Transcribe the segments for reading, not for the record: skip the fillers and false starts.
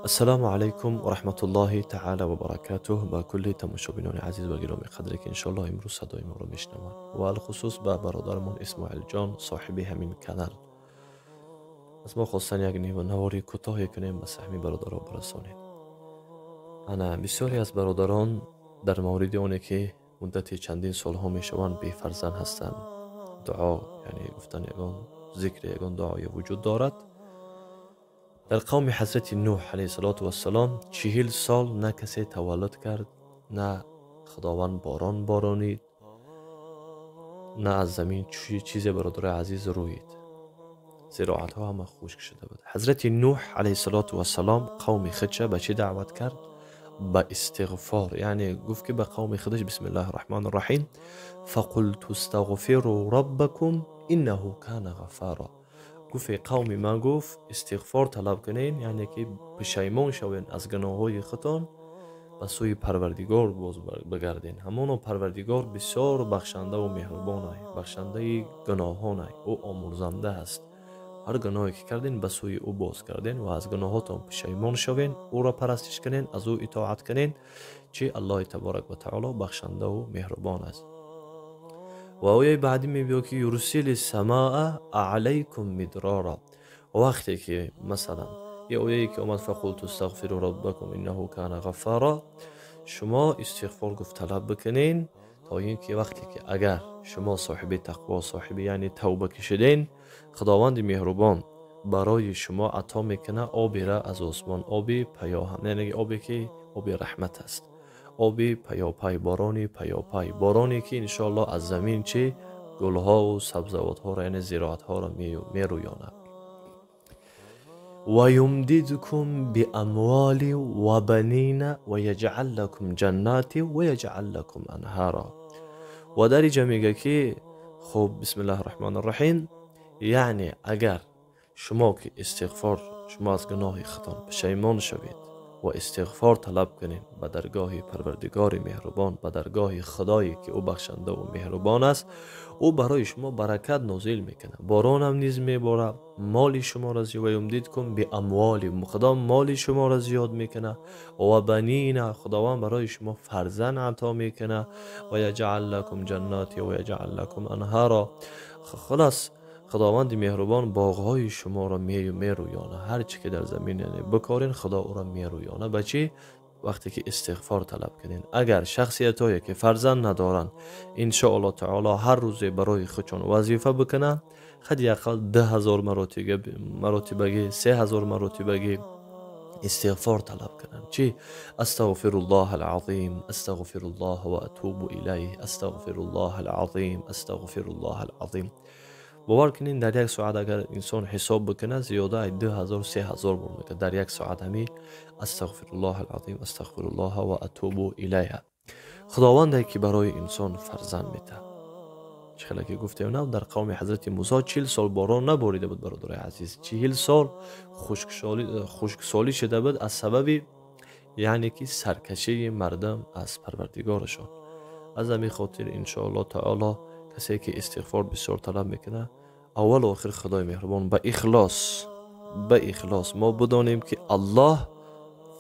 Ассалому алайкум ва раҳматуллоҳи таъала ва баракатуҳ ба кулли тамошобинони азиз ва гиромӣ қадре ки иншоаллоҳ имрӯз садои моро мешунаванд ва алхусус ба бародарамон Исмоилҷон, соҳиби ҳамин канал. Аз мо хостан як навори кӯтоҳе кунем, ба саҳми бародаро барасонем. Ана бисёре аз бародарон дар мавриди оне ки муддати чандин солҳо мешаванд бефарзанд ҳастанд, дуо яъне гуфтан ягон зикр, ягон дуое вуҷуд дорад. Дар қавми ҳазрати Нӯҳ алайҳиссалоту вассалом 40 сол на касе таваллуд кард, на Худованд борон боронид, на аз замин чизе бародари азиз рӯид. Зироатҳо ҳама хушк шуда буд. Ҳазрати Нӯҳ алайҳиссалоту вассалом қавми худша ба чӣ даъват кард? Ба истиғфор. Яъне гуфт ки ба қавми худаш: бисмиллаҳи раҳмони раҳим, фақулту истағфиру роббакум иннаҳу кана ғаффара. Гуфт: эй қавми ман, гуфт, истиғфор талаб кунед, яъне ки пушаймон шавед аз гуноҳҳои худтон, ба сӯи Парвардигор боз бигардед. Ҳамоно Парвардигор бисёр бахшандаву меҳрубонай, бахшандаи гуноҳонай, ӯ омӯрзанда аст. Ҳар гуноҳе ки кардем, ба сӯи ӯ боз кардем ва аз гуноҳотон пушаймон шавед, ӯро парастиш кунед, аз ӯ итоат кунед, чи Аллоҳи таборак ва таоло бахшандаву меҳрубон аст. Ва ояи баъдӣ мебиёд ки юрсили самаа алайкум мидрора. Вақте ки масалан е ояе ки омад фақулту истағфиру роббакум иннаҳу кана ғаффара, шумо истиғфор гуфт талаб бикунед, то ин ки вақте ки агар шумо соҳиби тақво, соҳиби яъне тавба кашиден, Худованди меҳрубон барои шумо ато мекунад обера аз осмон, оби паёҳам, яъне обе ки оби раҳмат аст, оби паёпай, борони паёпай, бороне ки иншоаллоҳ аз замин чи гулҳову сабзавотҳоро, яъне зироатҳоро мерӯёнад. Ва юмдидкум биамволи ва банина ва яҷъал лакум ҷаннати ва яҷъал лакум анҳара. Ва дар инҷа мега ки хуб, бисмиллаҳи раҳмони раҳим, яъне агар шумо ки истиғфор, шумо аз гуноҳи худтон пушаймон шавед ва истиғфор талаб кунед ба даргоҳи Парвардигори меҳрубон, ба даргоҳи Худое ки ӯ бахшандаву меҳрубон аст, ӯ барои шумо баракат нозил мекунад, боронам низ меборад, моли шуморо ва юмдидкум биамволи, Худо моли шуморо зиёд мекунад, ва банина, Худованд барои шумо фарзанд ато мекунад, ва яҷъал лакум ҷаннати ва яҷъал лакум анҳара. Хулос, Худованди меҳрубон боғҳои шуморо мерӯёнад, ҳар чӣ ки дар замин яъне бикорен, Худо ӯро мерӯёнад. Ба чӣ? Вақте ки истиғфор талаб кунед. Агар шахсиятҳое ки фарзанд надоранд, иншоаллоҳ таоло ҳар рӯзе барои худшон вазифа бикунанд, ҳадди ақал 2000 маротибагӣ, 3000 маротибагӣ истиғфор талаб кунанд. Чӣ? Астағфируллоҳ алазим, астағфируллоҳ ва атубу илайҳ, астағфируллоҳ алазим, астағфируллоҳ алазим. Бовар кунед, дар як соат агар инсон ҳисоб бикунад, зиёда аз 2000, 3000 бор мекунад дар як соат ҳами астағфируллоҳ алазим, астағфируллоҳ ва атубу илайҳ. Худованде ки барои инсон фарзанд метаҳад. Чӣ хеле ки гуфтем, на дар қавми ҳазрати Мусо 40 сол борон наборида буд, бародарои азиз, 40 сол хушксолӣ шуда буд аз сабаби яъне ки саркашии мардум аз Парвардигорашон. Аз ҳамин хотир иншоаллоҳ таоло касе ки истиғфор бисёр талаб мекунад, аввалу охир Худои меҳрубон ба ихлос, ба ихлос мо бидонем ки Аллоҳ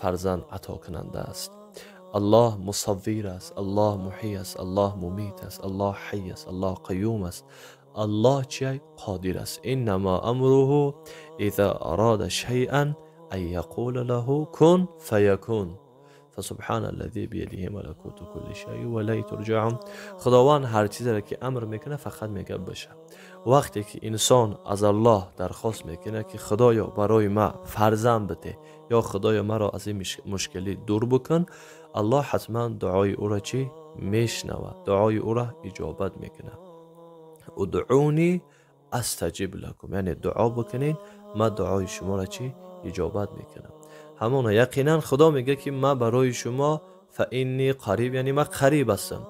фарзанд атокунанда аст, Аллоҳ мусаввир аст, Аллоҳ муҳӣ аст, Аллоҳ мумит аст, Аллоҳ ҳай аст, Аллоҳ қаюм аст, Аллоҳ чи қодир аст. Иннамо амруҳу иза арада шайъан ан яқула лаҳу кун фаякун. فسبحان الذي بيده ملكوت كل شيء و الیه ترجعون. خداوند هر چیزی را که امر میکنه فقط میگه بشه. وقتی که انسان از الله درخواست میکنه که خدایا برای ما فرزند بده یا خدایا مرا از این مشکلی دور بکن، الله حتما دعای او را چی میشنود، دعای او را اجابت میکنه. ادعونی استجب لکم، یعنی دعا بکنین، ما دعای شما را چی اجابت میکنم. همانا یقینا خدا میگه که ما برای شما فانی قریب، یعنی ما قریب هستم.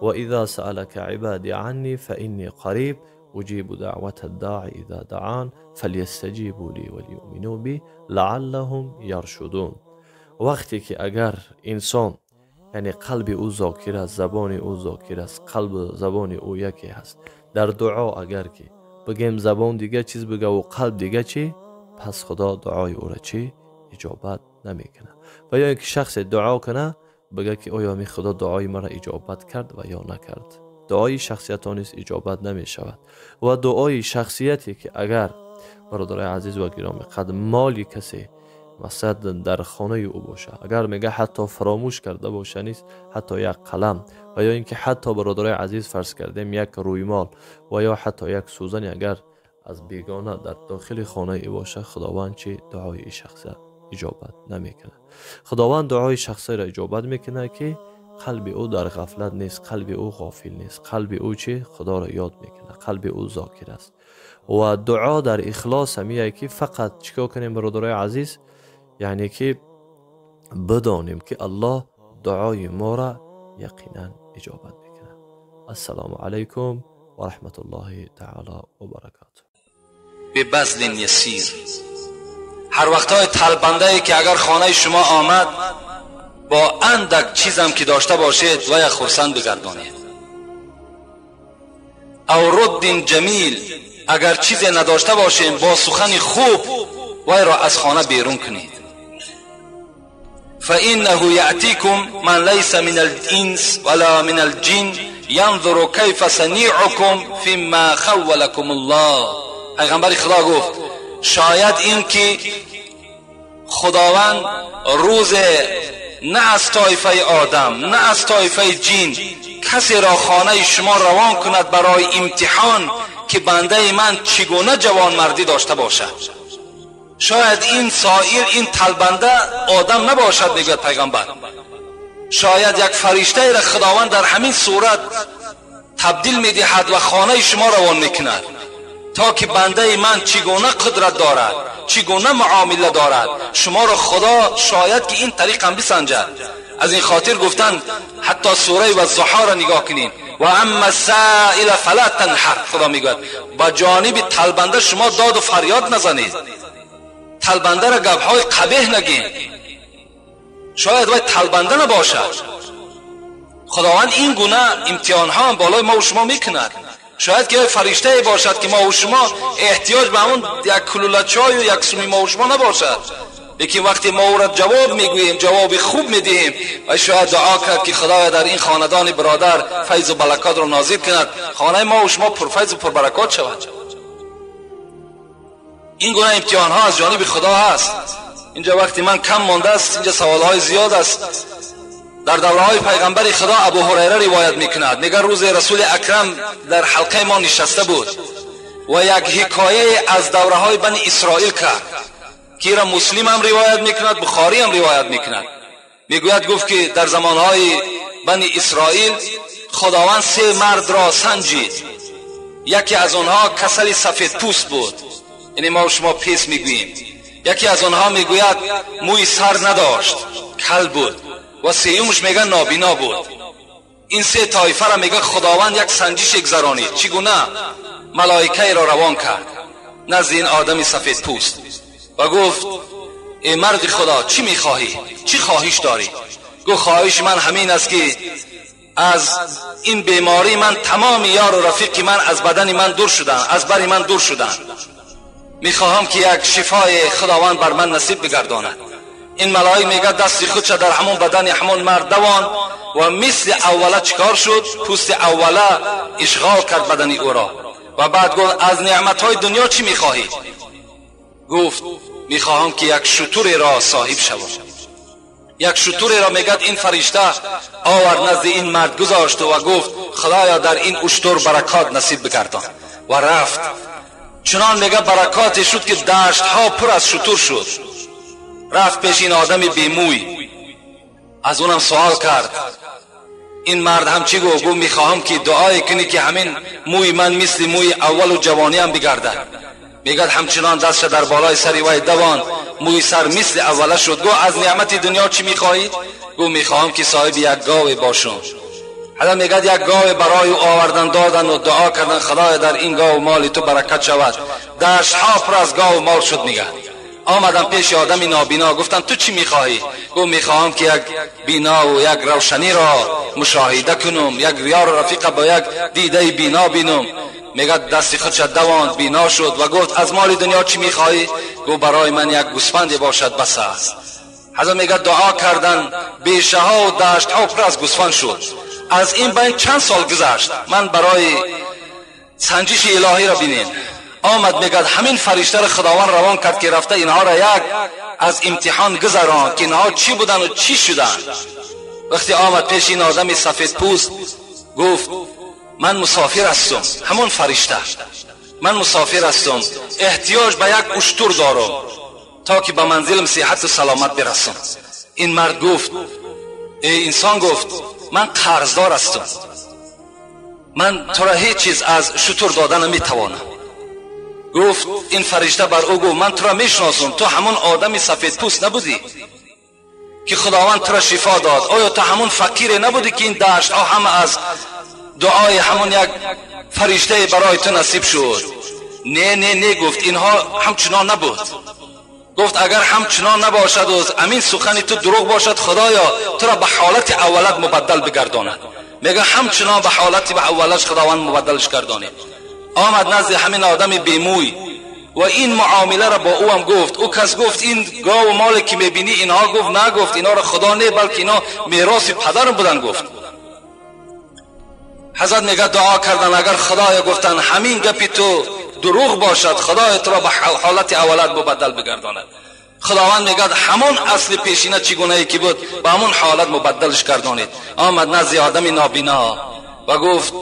و اذا سألك عبادی عنی فانی قریب اجیب دعوت الداعی اذا دعان فلیستجیبوا لی ولیؤمنوا بی لعلهم یرشدون. وقتی که اگر انسان یعنی قلب او ذاکر است، زبان او ذاکر است، قلب زبان او یکی هست، در دعا اگر که بگیم زبان دیگه چیز بگه و قلب دیگه چی، پس خدا دعای او را چی иҷобат намекунад. Ва ё инки шахсе дуо кунад, бигӯяд ки оё ҳамин Худо дуои маро иҷобат кард ва ё накард. Дуои шахсиятҳо низ иҷобат намешавад. Ва дуои шахсияте ки агар бародарои азиз ва гиромӣ қадр моли касе масалан дар хонаи ӯ бошад, агар мега ҳатто фаромӯш карда боша низ, ҳатто як қалам ва ё инки ҳатто бародарои азиз фарз кардем як рӯймол ва ё ҳатто як сӯзане агар аз бегона дар дохили хонаи ӯ бошад, Худованд чи дуои ин шахса иҷобат намекунад. Худованд дуои шахсеро иҷобат мекунад ки қалби ӯ дар ғафлат нест, қалби ӯ ғофил нест, қалби ӯ чи Худоро ёд мекунад, қалби ӯ зокир аст. Ва дуо дар ихлос ҳамие ки фақат чикор кунем бародарои азиз, яъне ки бидонем ки Аллоҳ дуои моро яқинан иҷобат мекунад. Ассалому алайкум ва раҳматуллоҳи таъоло ва баракотуҳ. ببذل یسیر. هر وقتهای تلبنده که اگر خانه شما آمد با اندک چیزم که داشته باشید و یک خرسند بگردانید. او رد جمیل، اگر چیزی نداشته باشیم با سخن خوب وی را از خانه بیرون کنید. فإنه يأتيكم من ليس من الإنس ولا من الجن ينظر كيف صنيعكم فيما خولكم الله. پیغمبر خدا گفت شاید این که خداوند روز نه از طایفه آدم نه از طایفه جن کسی را خانه شما روان کند برای امتحان که بنده من چگونه جوانمردی داشته باشد. شاید این سائل این تلبنده آدم نباشد، میگوید پیغمبر. شاید یک فرشته را خداوند در همین صورت تبدیل میدهد و خانه شما روان میکند تا که بنده من چگونه قدرت دارد، چگونه معامله دارد. شما را خدا شاید که این طریق هم بسنجد. از این خاطر گفتن حتی سوره و الضحی را نگاه کنین، و اما السائل فلا تنهر. خدا میگوید با جانب تلبنده شما داد و فریاد نزنید، تلبنده را گپهای قبیح نگین، شاید وای تلبنده نباشد. خداوند این گونه امتحان ها هم بالای ما و شما میکند. شاید که فرشته باشد که ما و شما احتیاج به همون یک کلوله چای و یک سومی ما و شما نباشد، لیکن وقتی ما او را جواب میگوییم، جواب خوب میدهیم، و شاید دعا کرد که خدایا در این خاندان برادر فیض و برکات را نازل کند، خانه ما و شما پرفیض و پربرکات شود. این گونه امتحان ها از جانب خدا هست. اینجا وقتی من کم مانده است، اینجا سوال های زیاد است. در دوره های پیغمبر خدا ابو هریره روایت میکند، میگه روز رسول اکرم در حلقه ما نشسته بود و یک حکایه از دوره های بنی اسرائیل کرد که را مسلم هم روایت میکند، بخاری هم روایت میکند. میگوید گفت که در زمانهای بنی اسرائیل خداوند سه مرد را سنجید. یکی از آنها کسل سفید پوست بود، یعنی ما و شما پیس میگوییم. یکی از آنها میگوید موی سر نداشت، کل بود، و سیومش میگه نابینا بود. این سه طایفه را میگه خداوند یک سنجش گذرانید. چگونه؟ ملائکه را روان کرد نزد این آدم سفید پوست و گفت ای مرد خدا چی میخواهی؟ چی خواهش داری؟ گفت خواهش من همین است که از این بیماری من تمام یار و رفیق من از بدن من دور شدن، از بر من دور شدن. میخواهم که یک شفای خداوند بر من نصیب بگرداند. این ملائک میگه دست خودش در همون بدن همون مرد دوان و مثل اوله چیکار شد؟ پوست اوله اشغال کرد بدن او را. و بعد گفت از نعمتهای دنیا چی میخواهی؟ گفت میخواهم که یک شتر را صاحب شوم. یک شتر را میگد این فرشته آورد نزد این مرد گذاشت و گفت خدایا در این اشتر برکات نصیب بگردان. و رفت. چنان میگه برکات شد که دشت ها پر از شتر شد. رفت پیش این آدم بیموی، از اونم سوال کرد. این مرد هم چی گفت؟ گفت میخواهم که دعای کنی که همین موی من مثل موی اول و جوانی هم بگردد. میگد همچنان دستش در بالای سری وی دوان، موی سر مثل اوله شد. گفت از نعمت دنیا چی میخواهی؟ گفت میخواهم که صاحب یک گاو باشم. حالا میگد یک گاو برای او آوردن دادن و دعا کردن خدای در این گاو مال تو برکت شود. دشت ها پر از گاو مال شد. میگد آمدم پیش آدم نابینا، گفتم تو چی میخواهی؟ گفت میخواهم که یک بینا و یک روشنی را مشاهده کنم، یک یار رفیق با یک دیده بینا بینم. میگه دست خودش دواند، بینا شد و گفت از مال دنیا چی میخوایی؟ گفت برای من یک گوسفند باشد بس است. حضرت میگه دعا کردن، بیشه ها و دشت ها پر از گوسفند شد. از این بین چند سال گذشت. من برای سنجش الهی را بینین آمد، میگه همین فرشته را خداوند روان کرد که رفته اینها را یک از امتحان گذران که اینها چی بودن و چی شدن. وقتی آمد پیش این آدم سفید پوست گفت من مسافر هستم، همون فرشته، من مسافر هستم، احتیاج به یک اشتر دارم تا که به منزلم صحت و سلامت برسم. این مرد گفت، ای انسان، گفت من قرضدار هستم، من تو را هیچ چیز از شتر دادن نمیتوانم. گفت این فرشته بر او گفت من تو را میشناسم، تو همون آدم سفید پوست نبودی که خداوند تو را شفا داد؟ آیا تو همون فقیر نبودی که این دشت ها همه از دعای همون یک فرشته برای تو نصیب شد؟ نه نه نه، گفت اینها همچنان نبود. گفت اگر همچنان نباشد و امین سخنی تو دروغ باشد، خدایا تو را به حالت اولت مبدل بگرداند. میگه همچنان به حالت به اولش خداوند مبدلش گردانید. آمد نزد همین آدم بیموی و این معامله را با او هم گفت. او کس گفت این گاو و مال که میبینی اینها؟ گفت نه، گفت اینا را خدا نه، بلکه اینا میراث پدرم بودن. گفت حضرت میگه دعا کردن، اگر خدایا گفتن همین گپی تو دروغ باشد، خدای تو را به حالت اولت مبدل بگرداند. خداوند میگه همون اصل پیشینه چگونه ای که بود به همون حالت مبدلش گردانید. آمد نزد آدم نابینا و گفت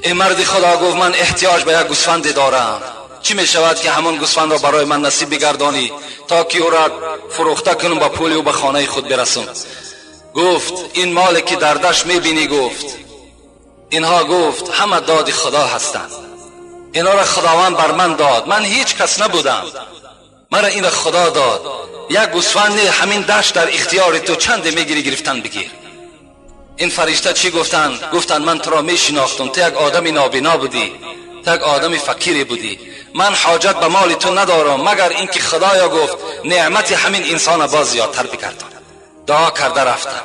ای مرد خدا، گفت من احتیاج به یک گوسفند دارم، چی میشود که همون گوسفند را برای من نصیب بگردانی تا که او را فروخته کنم با پولی و به خانه خود برسم؟ گفت این مال که در دشت میبینی، گفت اینها، گفت همه داد خدا هستند، اینا را خداوند بر من داد، من هیچ کس نبودم، مرا این خدا داد. یک گوسفند همین دشت در اختیار تو، چند میگیری گرفتن بگیر. این فرشته چی گفتن؟ گفتن من تو را میشناختم، تو یک آدم نابینا بودی، تو یک آدم فقیری بودی، من حاجت به مال تو ندارم مگر اینکه خدایا گفت نعمت همین انسان باز زیادتر بگردان. دعا کرده رفتم.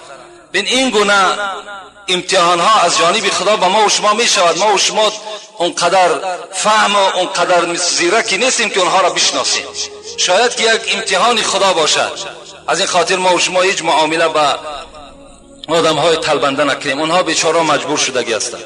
بین این گونه امتحان ها از جانب خدا به ما و شما می شود. ما و شما اونقدر فهم و اونقدر زیرکی نیستیم که اونها را بشناسیم. شاید که یک امتحان خدا باشد. از این خاطر ما و شما هیچ معامله با آدم های تلبنده نکنیم. اونها بیچاره مجبور شدگی هستند.